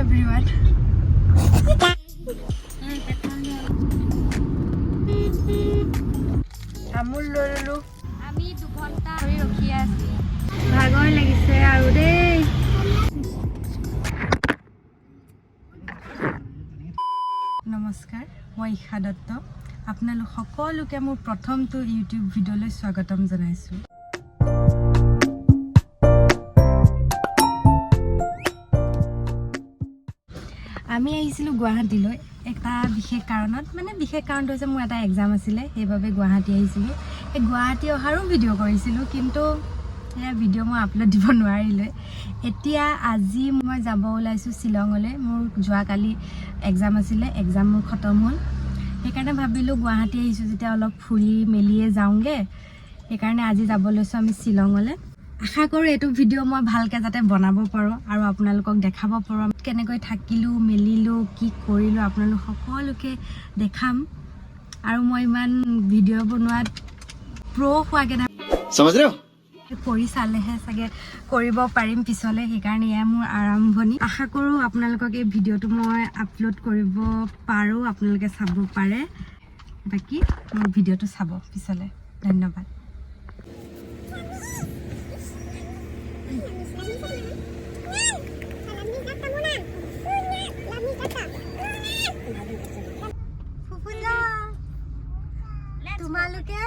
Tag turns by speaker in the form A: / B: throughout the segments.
A: Everyone. তামোল লৈ ল'লোঁ।
B: আমি 2 ঘণ্টা ধৰি ৰখি আছো।
A: ভাগৰ লাগিছে আৰু দেই। নমস্কাৰ, মই ঈশা দত্ত। আপোনালোক সকলোকে মোৰ প্ৰথমটো ইউটিউব ভিডিঅ'লৈ স্বাগতম জনাইছোঁ। আমি আহিছিলোঁ গুৱাহাটীলৈ এটা বিশেষ কাৰণত। মানে বিশেষ কাৰণটো হৈছে মোৰ এটা এক্সাম আছিলে, সেইবাবে গুৱাহাটী আহিছিলোঁ। এই গুৱাহাটী অহাৰো ভিডিঅ' কৰিছিলোঁ, কিন্তু সেয়া ভিডিঅ' মই আপলোড দিব নোৱাৰিলোৱে। এতিয়া আজি মই যাব ওলাইছোঁ শ্বিলঙলৈ। মোৰ যোৱাকালি এক্সাম আছিলে, এক্সাম মোৰ খতম হ'ল। সেইকাৰণে ভাবিলোঁ গুৱাহাটী আহিছোঁ যেতিয়া অলপ ফুৰি মেলিয়ে যাওঁগৈ। সেইকাৰণে আজি যাব লৈছোঁ আমি শ্বিলঙলৈ। আশা কৰোঁ এইটো ভিডিঅ' মই ভালকৈ যাতে বনাব পাৰোঁ আৰু আপোনালোকক দেখাব পাৰোঁ, কেনেকৈ থাকিলোঁ মেলিলোঁ, কি কৰিলোঁ, আপোনালোক সকলোকে দেখাম। আৰু মই ইমান ভিডিঅ' বনোৱাত প্ৰ' হোৱাগৈ নাই।
C: समझ रहे हो?
A: কৰি চালেহে চাগে কৰিব পাৰিম পিছলৈ। সেইকাৰণে এয়া মোৰ আৰম্ভণি। আশা কৰোঁ আপোনালোকক এই ভিডিঅ'টো মই আপলোড কৰিব পাৰোঁ, আপোনালোকে চাব পাৰে। বাকী মোৰ ভিডিঅ'টো চাব পিছলৈ। ধন্যবাদ। ফুফুজা, তোমালোকে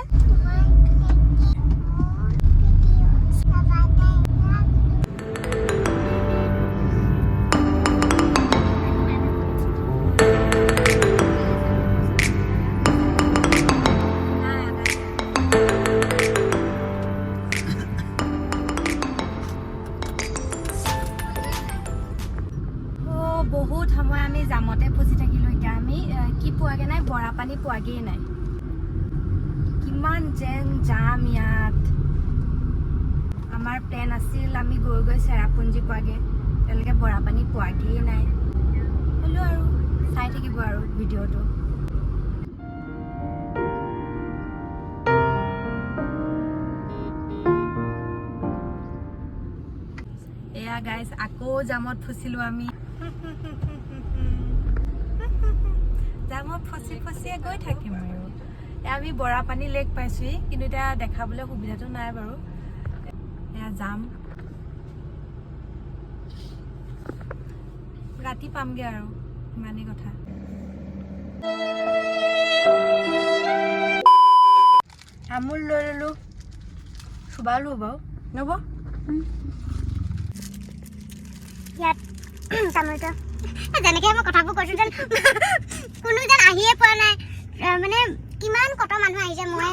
A: অ' বহুত সময় আমি জামতে ফচি থাকিলোঁ। এতিয়া আমি কি পোৱাগৈ নাই, বৰাপানী পোৱাগৈয়ে নাই। কিমান যেন জাম ইয়াত। আমাৰ প্লেন আছিল আমি গৈ গৈ চেৰাপুঞ্জী পোৱাগৈ, তেওঁলোকে বৰাপানী পোৱাগৈয়ে নাই। হ'লেও আৰু চাই থাকিব আৰু ভিডিঅ'টো। এয়া গাইজ, আকৌ জামত ফচিলোঁ আমি। জামত ফচি ফচিয়ে গৈ থাকিম আৰু। এয়া আমি বৰাপানী লেক পাইছোহি, কিন্তু এতিয়া দেখাবলৈ সুবিধাটো নাই বাৰু। এয়া যাম, ৰাতি পামগৈ আৰু, ইমানেই কথা। তামোল লৈ ল'লোঁ, চোবালো বাৰু। নব।
D: ইয়াত তামোলটো যেনেকে মই কথাবোৰ কৈছো, যেন কোনো যেন আহিয়ে পোৱা নাই। মানে কিমান কত মানুহ আহিছে, মই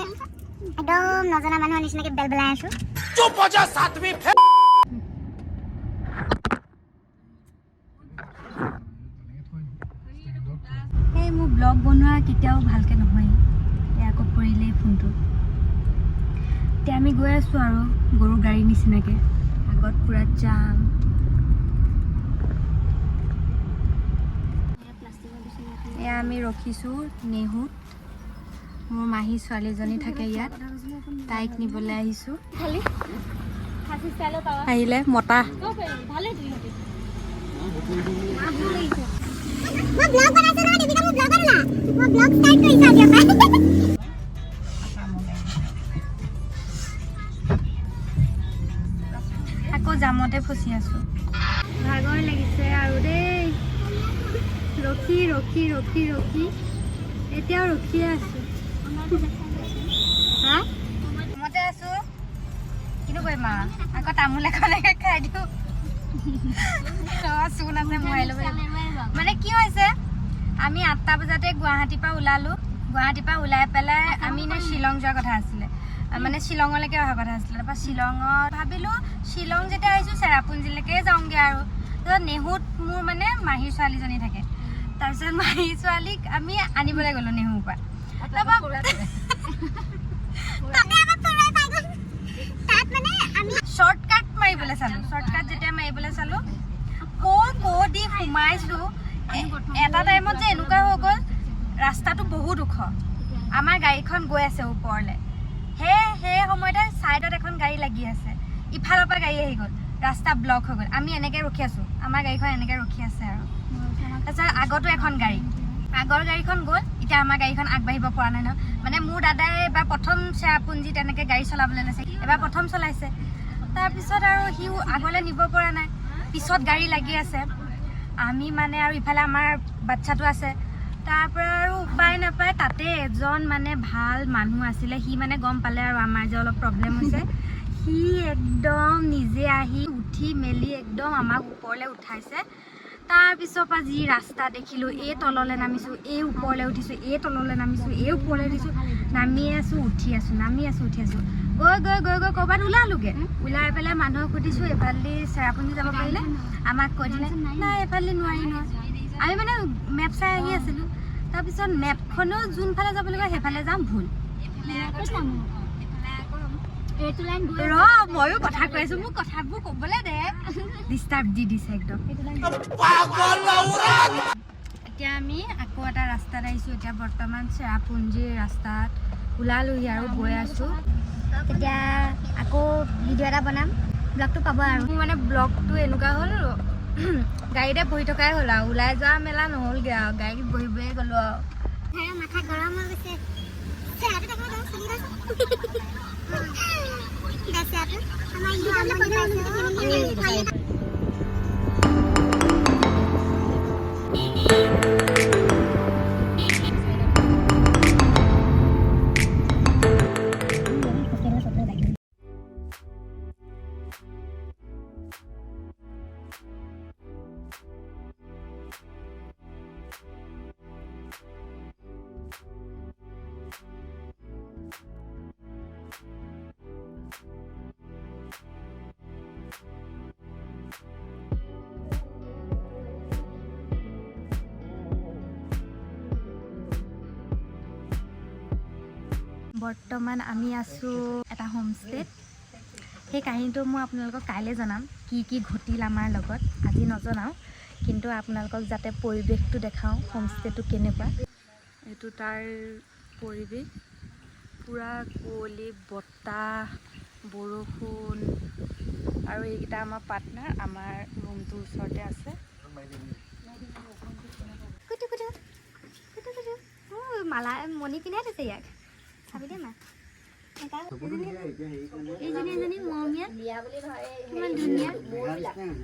D: একদম নজনা মানুহৰ নিচিনাকে বেল বেলাই আছো।
A: এই মোৰ ব্লগ বনোৱা কেতিয়াও ভালকৈ নহয়। এয়া আকৌ পৰিলেই ফোনটো। এতিয়া আমি গৈ আছোঁ আৰু গৰু গাড়ীৰ নিচিনাকৈ, আগত পূৰা জাম। এয়া আমি ৰখিছোঁ নেহুত। মোৰ মাহী ছোৱালীজনী থাকে ইয়াত, তাইক নিবলৈ আহিছোঁ। আহিলে মতা।
D: মই ব্লগ বনাইছো নহয় দেৱিকা, মোৰ ব্লগত ওলা। মই ব্লগ ষ্টাৰ্ট কৰিছো আজিৰ পৰা।
A: আকৌ জামতে ফচি আছোঁ। ভাগৰ লাগিছে আৰু দেই। ৰখি ৰখি ৰখি ৰখি এতিয়াও ৰখিয়ে আছোঁ। হা, জামতে আছোঁ, কিনো কৰিম আৰু। আকৌ তামোল এখনকে খাই দিওঁ। চূণ আছে, মোৱাই ল'ব লাগিব। মানে কি হৈছে, আমি 8টা বজাতে গুৱাহাটীৰ পৰা ওলালোঁ। গুৱাহাটীৰ পৰা ওলাই পেলাই আমি এনে শ্বিলং যোৱাৰ কথা আছিলে, মানে শ্বিলঙলৈকে অহা কথা আছিলে। তাৰপৰা শ্বিলঙত ভাবিলোঁ, শ্বিলং যেতিয়া আহিছোঁ চেৰাপুঞ্জীলৈকে যাওঁগৈ আৰু। তাৰপিছত নেহুত মোৰ মানে মাহীৰ ছোৱালীজনী থাকে। তাৰপিছত মাহী ছোৱালীক আমি আনিবলৈ গ'লোঁ নেহুৰ পৰা। তাৰপৰা
D: তাতে আকৌ চৰাই পাই গ'ল। তাত মানে আমি
A: শ্বৰ্টকাট মাৰিবলৈ চালোঁ। শ্বৰ্টকাট যেতিয়া মাৰিবলৈ চালোঁ, ক' ক' দি সোমাইছোঁ। এটা টাইমত যে এনেকুৱা হৈ গ'ল, ৰাস্তাটো বহুত ওখ, আমাৰ গাড়ীখন গৈ আছে ওপৰলৈ। সেই সময়তে ছাইডত এখন গাড়ী লাগি আছে, ইফালৰ পৰা গাড়ী আহি গ'ল। ৰাস্তা ব্লক হৈ গ'ল। আমি এনেকৈ ৰখি আছোঁ, আমাৰ গাড়ীখন এনেকৈ ৰখি আছে আৰু তাৰপিছত আগতো এখন গাড়ী, আগৰ গাড়ীখন গ'ল, এতিয়া আমাৰ গাড়ীখন আগবাঢ়িব পৰা নাই ন। মানে মোৰ দাদাই এবাৰ প্ৰথম চেৰাপুঞ্জীত এনেকৈ গাড়ী চলাবলৈ লৈছে, এবাৰ প্ৰথম চলাইছে। তাৰপিছত আৰু সিও আগলৈ নিব পৰা নাই, পিছত গাড়ী লাগি আছে। আমি মানে আৰু ইফালে আমাৰ বাচ্ছাটো আছে। তাৰপৰা আৰু উপায় নাপায় তাতে এজন মানে ভাল মানুহ আছিলে, সি মানে গম পালে আৰু আমাৰ যে অলপ প্ৰব্লেম হৈছে। সি একদম নিজে আহি উঠি মেলি একদম আমাক ওপৰলৈ উঠাইছে। তাৰপিছৰ পৰা যি ৰাস্তা দেখিলোঁ, এই তললৈ নামিছোঁ, এই ওপৰলৈ উঠিছোঁ, এই তললৈ নামিছোঁ, এই ওপৰলৈ উঠিছোঁ, নামিয়ে আছোঁ, উঠি আছোঁ, নামি আছোঁ, উঠি আছোঁ, গৈ গৈ গৈ গৈ ক'ৰবাত ওলালোগৈ। ওলাই পেলাই মানুহক সুধিছোঁ এইফালেদি চেৰাপুঞ্জী যাব পাৰিলে, আমাক কৈ দিলে নাই, এইফালেদি নোৱাৰি নহয়। আমি মানে মেপ চাই আহি আছিলোঁ। তাৰপিছত মেপখনেও যোনফালে যাব লাগিব সেইফালে যাম ভুল।
B: এইটো লাইন গৈ
A: ৰ, ময়ো কথা কৈ আছো, মোক কথাবোৰ ক'বলৈ দে। ডিষ্টাৰ্ব দি দিছে একদম। এতিয়া আমি আকৌ এটা ৰাস্তাত আহিছোঁ। এতিয়া বৰ্তমান চেৰাপুঞ্জীৰ ৰাস্তাত ওলালোহি আৰু গৈ আছোঁ।
D: তেতিয়া আকৌ ভিডিঅ' এটা বনাম, ব্লগটো পাব আৰু।
A: মোৰ মানে ব্লগটো এনেকুৱা হ'ল, গাড়ীতে বহি থকাই হ'ল আৰু ওলাই যোৱা মেলা নহ'লগৈ আৰু গাড়ীত বহি বহিয়ে গ'লো আৰু।
D: মাথা গৰম হৈ গৈছে। চেহেৰাটো দেখাই দে, চুলি বেচেৰাটো আমাৰ ই আমনি পাইছে।
A: বৰ্তমান আমি আছোঁ এটা হোমষ্টেত। সেই কাহিনীটো মই আপোনালোকক কাইলৈ জনাম, কি কি ঘটিল আমাৰ লগত, আজি নজনাওঁ। কিন্তু আপোনালোকক যাতে পৰিৱেশটো দেখাওঁ, হোমষ্টেটো কেনেকুৱা।
C: এইটো তাৰ পৰিৱেশ, পূৰা কুঁৱলী, বতাহ, বৰষুণ। আৰু এইকেইটা আমাৰ পাৰ্টনাৰ, আমাৰ ৰুমটোৰ ওচৰতে আছে।
D: কুটু কুটু কুটু কুটু। অ' মালা মণি পিন্ধাই থৈছে ইয়াক, চাবি দে মা। এইজনী এজনী মৰমীয়া, কিমান ধুনীয়া।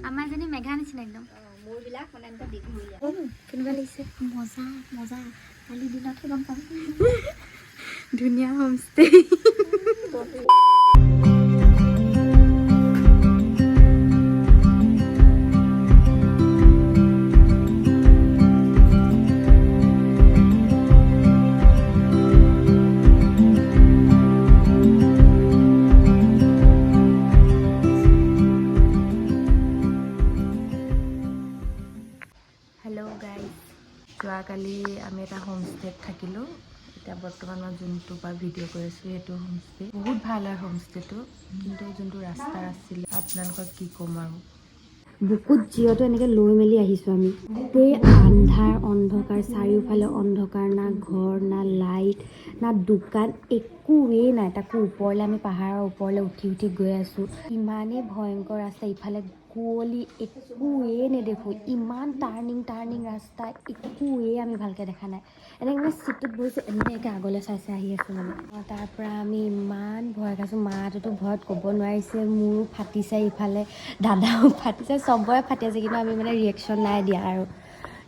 D: আমাৰ এজনী মেঘা নিচিনা একদম।
A: কেনেকুৱা লাগিছে?
D: মজা মজা, কালি দিনতহে গম পাম।
A: ধুনীয়া হোমষ্টে।
C: হেল্ল' গাইজ, যোৱাকালি আমি এটা হোমষ্টেত থাকিলোঁ। এতিয়া বৰ্তমান মই যোনটো পৰা ভিডিঅ' কৰি আছোঁ, সেইটো হোমষ্টে বহুত ভাল হয় হোমষ্টেটো। কিন্তু যোনটো ৰাস্তা আছিলে, আপোনালোকক কি ক'ম আৰু।
A: বুকুত জিঅ'টো এনেকৈ লৈ মেলি আহিছোঁ আমি। গোটেই আন্ধাৰ অন্ধকাৰ, চাৰিওফালে অন্ধকাৰ, না ঘৰ, না লাইট, না দোকান, একোৱেই নাই। তাকো ওপৰলৈ আমি পাহাৰৰ ওপৰলৈ উঠি উঠি গৈ আছোঁ। ইমানেই ভয়ংকৰ ৰাস্তা, ইফালে কুঁৱলী, একোৱেই নেদেখোঁ। ইমান টাৰ্ণিং টাৰ্ণিং ৰাস্তা, একোৱেই আমি ভালকৈ দেখা নাই। এনেকৈ মানে চিটটোত বহিছোঁ, এনেকৈ আগলৈ চাই চাই আহি আছোঁ মানে। তাৰপৰা আমি ইমান ভয় খাইছোঁ, মাটোতো ভয়ত ক'ব নোৱাৰিছে, মোৰো ফাটিছে, ইফালে দাদাও ফাটিছে, চবৰে ফাটি আছে। কিন্তু আমি মানে ৰিয়েকশ্যন নাই দিয়া আৰু।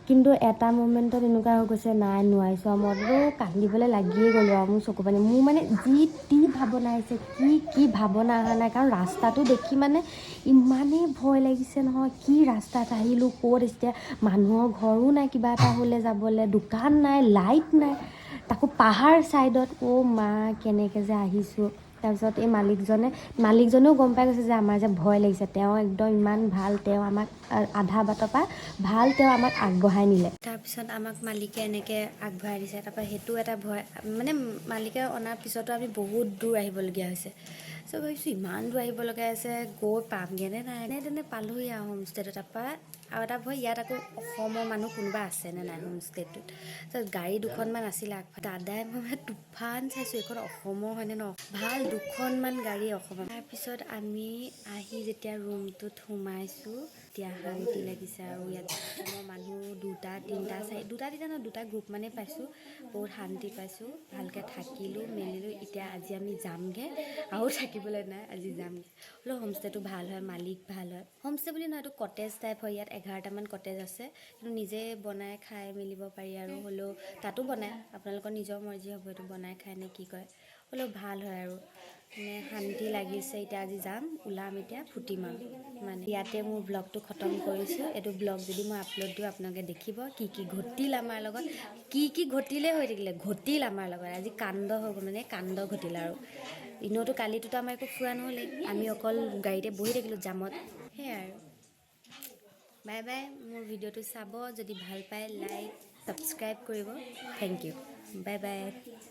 A: কিন্তু এটা মমেণ্টত এনেকুৱা হৈ গৈছে, নাই, নোৱাৰিছোঁ আৰু। মইতো কান্দিবলৈ লাগিয়ে গ'লোঁ আৰু মোৰ চকু পানী, মোৰ মানে যি টি ভাৱনা আহিছে, কি কি ভাৱনা অহা নাই। কাৰণ ৰাস্তাটো দেখি মানে ইমানেই ভয় লাগিছে নহয়, কি ৰাস্তাত আহিলোঁ, ক'ত এতিয়া মানুহৰ ঘৰো নাই, কিবা এটা হ'লে যাবলৈ দোকান নাই, লাইট নাই, তাকো পাহাৰ ছাইডত। অ' মা, কেনেকৈ যে আহিছোঁ। তাৰপিছত এই মালিকজনেও গম পাই গৈছে যে আমাৰ যে ভয় লাগিছে। তেওঁ একদম ইমান ভাল, তেওঁ আমাক আধা বাটৰ পৰা ভাল তেওঁ আমাক আগবঢ়াই নিলে। তাৰপিছত আমাক মালিকে এনেকৈ আগবঢ়াই দিছে। তাৰপৰা সেইটো এটা ভয়, মানে মালিকে অনাৰ পিছতো আমি বহুত দূৰ আহিবলগীয়া হৈছে। চ' ভাবিছোঁ ইমান দূৰ আহিব লগা আছে, গৈ পামগৈ নে নাই। তেনে তেনে পালোহি আৰু হোমষ্টেটো। তাৰপৰা আৰু এটা ভয় ইয়াত আকৌ অসমৰ মানুহ কোনোবা আছেনে নাই হোমষ্টেটোত। তাৰপিছত গাড়ী দুখনমান আছিলে আগফালে। দাদাই মই মানে তুফান চাইছোঁ, এইখন অসমৰ হয়নে ন, ভাল দুখনমান গাড়ী অসমৰ। তাৰপিছত আমি আহি যেতিয়া ৰুমটোত সোমাইছোঁ, তেতিয়া শান্তি লাগিছে। আৰু ইয়াত অসমৰ মানুহ দুটা তিনিটা চাৰি, দুটা তিনিটা নহয়, দুটা গ্ৰুপ মানে পাইছোঁ। বহুত শান্তি পাইছোঁ, ভালকৈ থাকিলোঁ মেলিলোঁ। এতিয়া আজি আমি যামগৈ, আৰু থাকিবলৈ নাই, আজি যামগৈ। হ'লেও হোমষ্টেটো ভাল হয়, মালিক ভাল হয়। হোমষ্টে বুলি নহয়, এইটো কটেজ টাইপ হয়। ইয়াত 11টামান কটেজ আছে, কিন্তু নিজে বনাই খাই মেলিব পাৰি। আৰু হ'লেও তাতো বনায়, আপোনালোকৰ নিজৰ মৰ্জি হ'ব এইটো বনাই খায় নে কি কয়। হ'লেও ভাল হয় আৰু মানে শান্তি লাগিছে। এতিয়া আজি যাম, ওলাম, এতিয়া ফুটিম আৰু মানে ইয়াতে মোৰ ব্লগটো খতম কৰিছোঁ। এইটো ব্লগ যদি মই আপলোড দিওঁ, আপোনালোকে দেখিব কি কি ঘটিল আমাৰ লগত, কি কি ঘটিলে হৈ থাকিলে, ঘটিল আমাৰ লগত আজি কাণ্ড হৈ গ'ল, মানে কাণ্ড ঘটিল। আৰু এনেওতো কালিটোতো আমাৰ একো ফুৰা নহ'লেই, আমি অকল গাড়ীতে বহি থাকিলোঁ জামত। সেয়াই আৰু বাই বাই। মোৰ ভিডিঅ'টো চাব, যদি ভাল পায় লাইক ছাবস্ক্ৰাইব কৰিব। Thank you, bye bye.